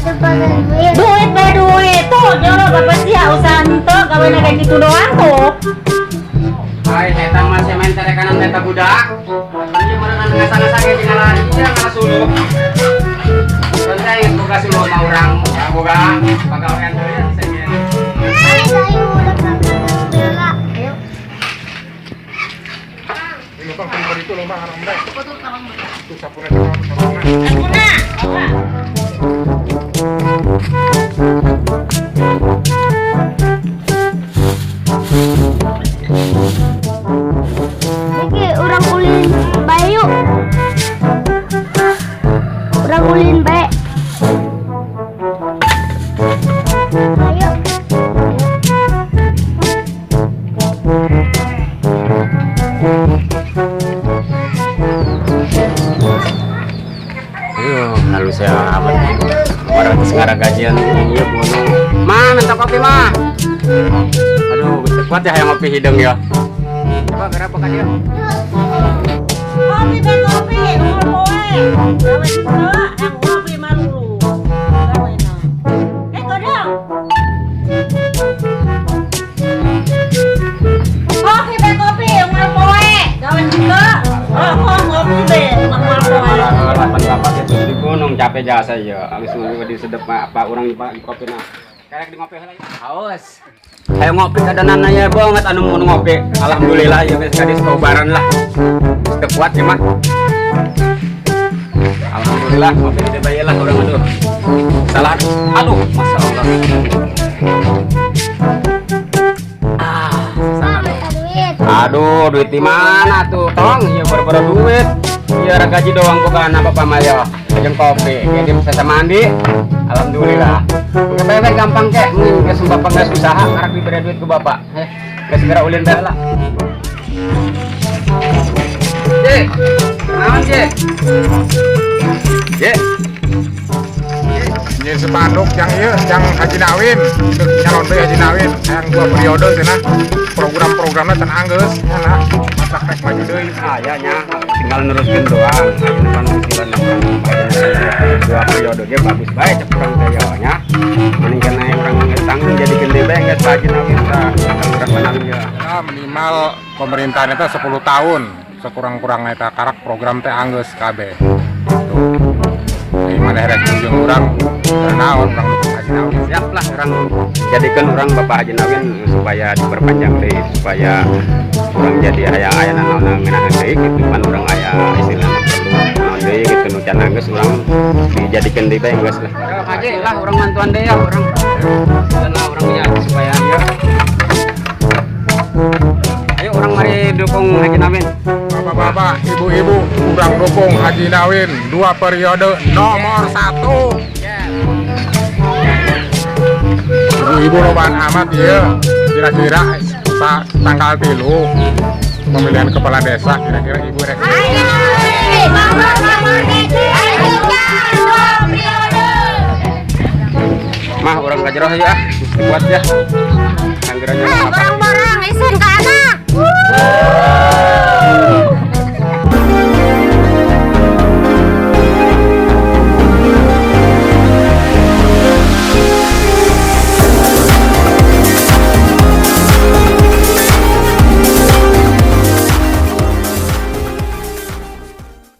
Duit. Duit bae duit tuh, jolo bapak sia usaha henteu gawe kayak gitu doang tuh. Hai, eta mah semen terekanan eta budak. Ieu meureun ngasa-ngasa ge tinggal ieu ngasuluh. Santai geus boga suluh mah urang, ya boga pagawean deui ya sejen. Ayo, udah bela. Ayo. Ini bang pribadi itu lomba haram deh. Tuh sapuna sapuna. Sapuna. Niki urang ulin bae yuk. Urang ulin bae. Ayo. Aduh, halus ya amat. Orang sekarang gajian iya bono. Ma, minta kopi mah. Aduh, geus kuat ya hayang ngopi hideung ya. Coba gerak ka dia. Kopi bae kopi, unggal poe. Gawe henteu, hayang ngopi malulu. Gawena. Eh, godong. Kopi bae kopi, unggal poe. Gawe henteu. Oh, ngopi bae unggal poe. Delapan bapak itu di gunung capek jasa ya. Habis ngopi di sedep apa urang di kopi nah. Karek di ngopi heula. Haus. Ayo ngopi kadanana ya banget anu mun ngopi. Alhamdulillah ya geus kadis kaubaran lah. Geus kuat ya mah. Alhamdulillah ngopi di bae lah urang aduh. Salah. Aduh, masya Allah. Ah, salah. Minta duit. Aduh, duit di mana tuh? Tong, iya baru-baru duit. Iya, gaji doang bukan apa apa mah ya. Jeung kopi, jadi bisa mandi. Alhamdulillah. Nggak gampang kek, geus bapak geus usaha karek diberi duit ke bapak. Eh, geus segera ulin bae lah. Je, naon je? Je, Nyeun spanduk yang ieu yang Haji Nawin, nyalon deui Haji Nawin, yang dua periode cenah. Program-programna can anggeus nya nah. Matak rek maju deui. Ah ya nya, tinggal neruskeun doang. Ayeuna pan istilahna urang dua periode ge bagus bae cek urang teh ya nya. Mending kana urang geus tanggung jadikeun deui bae geus Pak Haji Nawin tah. Urang menang ya. Ya, minimal pemerintahan itu 10 tahun sekurang-kurangnya eta karak program teh anggeus kabeh. Tuh. Di mana rek jeung urang naon urang dukung Haji Nawin. Siap lah orang jadikan orang Bapak Haji Nawin supaya diperpanjang deui supaya orang jadi aya aya naon ngeunaheun deui gitu pan urang aya istilahna perlu naon deui gitu nu can anggeus urang dijadikeun deui bae geus lah. Yo Haji lah urang mantuan deui ya urang. Dan lah urang ya supaya ya. Ayo urang mari dukung Haji Nawin. Bapak-bapak, ibu-ibu, urang dukung Haji Nawin dua periode nomor 1. Ibu-ibu lobaan amat ya, kira-kira tanggal 3 pemilihan kepala desa, kira-kira ibu rek. Mah urang ka jero ya, kuat ya. Anggarannya apa? Borong-borong isin ka anak.